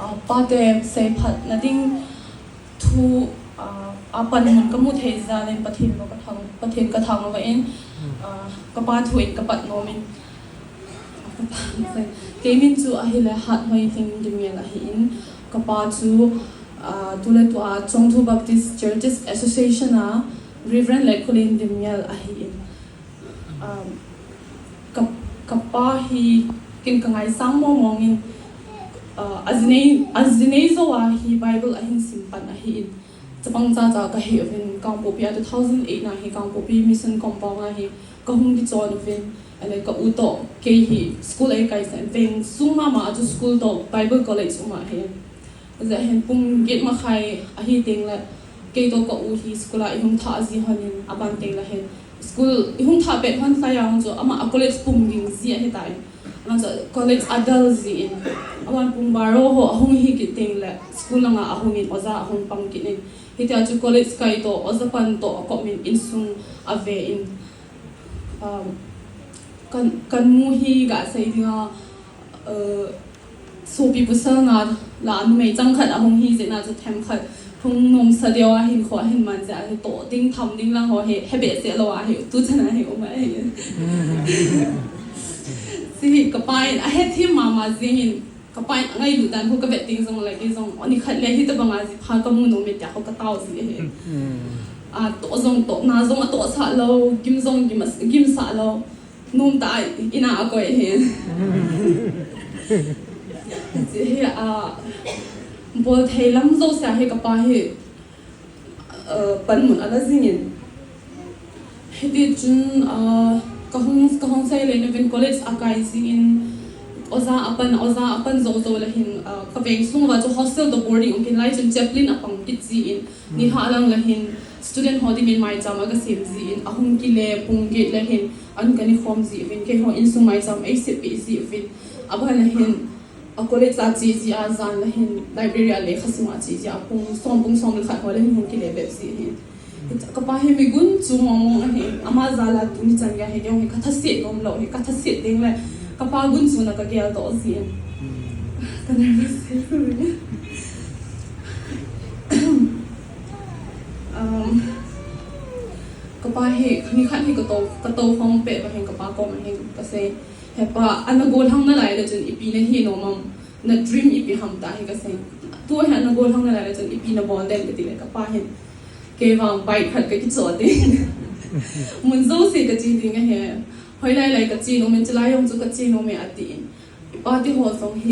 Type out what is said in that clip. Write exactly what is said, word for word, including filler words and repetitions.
Ah, pate seiphat na ding thu, ah, a panmun kamu thei jal in Pathen bou kathang, Pathen kathang uva in, ah, kapa thu in kapat nom in. Kei min chu ahile Hathoilhing Dimngel ahi in, kapa chu, ah, tuletua Chongthu Baptist Churches Association a Reverend Lekhulen Dimngel ahi in. Um, ka, kapa hi ken kangaisang mong mong in, uh, ajinei, ajinei jou a hi Bible ahin sim pan ahi in. Chapang chacha kahi uvin Kangpokpi a two thousand eight na hi Kangpokpi Mission Compound a hi kahung kichon uvin. Ale ka u toh kei hi school eikai sen veng sung mama a chu school toh Bible College um ahi. Ajeh hin pung get makhai ahi teng le, kei toh ka u hi school a ihung thah ji hon in, aban teng le hin school ihung thah pet hon lai a hung chu, ama a college pung ging ji ahi tai. Ama chu college adal ji in, aban pung baro ho ahung hi kit teng le, school langa ahung in, oja ahung pang kit in. Hitia chu college kai toh, oja pan toh, akop in insung ave in. Um, kan, kan mu hi ga sei dinga, uh, Sopi pasal nga la numei chang khat ahung hi jeh na chu themkhat hung nomsa deu a hinkho ahin man jeh a hi toh ding tham ding lang ho hi he behseh lou a hi tu chan a hi um ahi. Hiche hi kapa in ahethem mama jing in kapa in angailut dan khu kavet ding jong le kei jong nikhat le hitabang a jipha kamu nom e tia khu katao ji ahi. A toh jong toh, na jong atoh sah lou, gim jong gim, gim sah lou. Nom tah a ina akoi ahi. Hiche hi, ah, bol thei lam jouse a hi kapa hi, ah, panmun ala jing in. Hiti chun, ah, kahung, kahung sei le nuvin college akai jing in, oja apan, oja apan jou jou le hin, ah, kaveng sung uva chu hostel toh boarding um kit lai chun chaplain apang kit ji in. Nilhah lang le hin student ho dingin maicham aga sem ji in, ahung kile pung get le hin an kani khom ji uvin, keiho insung maicham eisem peh ji uvin. Aban le hin a college a che ji a, jan le hin library a lekha sim a che ji a, pung som, pung som le khat ho le hin hung kile bep ji hin. Kapa hi mi gunchu mong mong ahi, ama jal a tuni chan gei hi kei hi kathaset nom lou hi, kathaset ding le kapa gunchuna kagel doh ji in. Ka nervous hi. Um, kapa hi, nikhat hi katou, katou khom pet uva hin kapa koma hin kasei, "He pa, ana gollhang nalai le chun ipi nahi nom am, na dream ipi ham?" tia hi kasei. "Tua hi ana gollhang nalai le chun ipi nabol dem?" kati le kapa hin, "Kei vang bike khat kakichoh ding. Mun jouse kache ding ahi. Hoilai lai kache nom in, chulai jong chu kache nom e," ati in. Ipa ti ho jong hi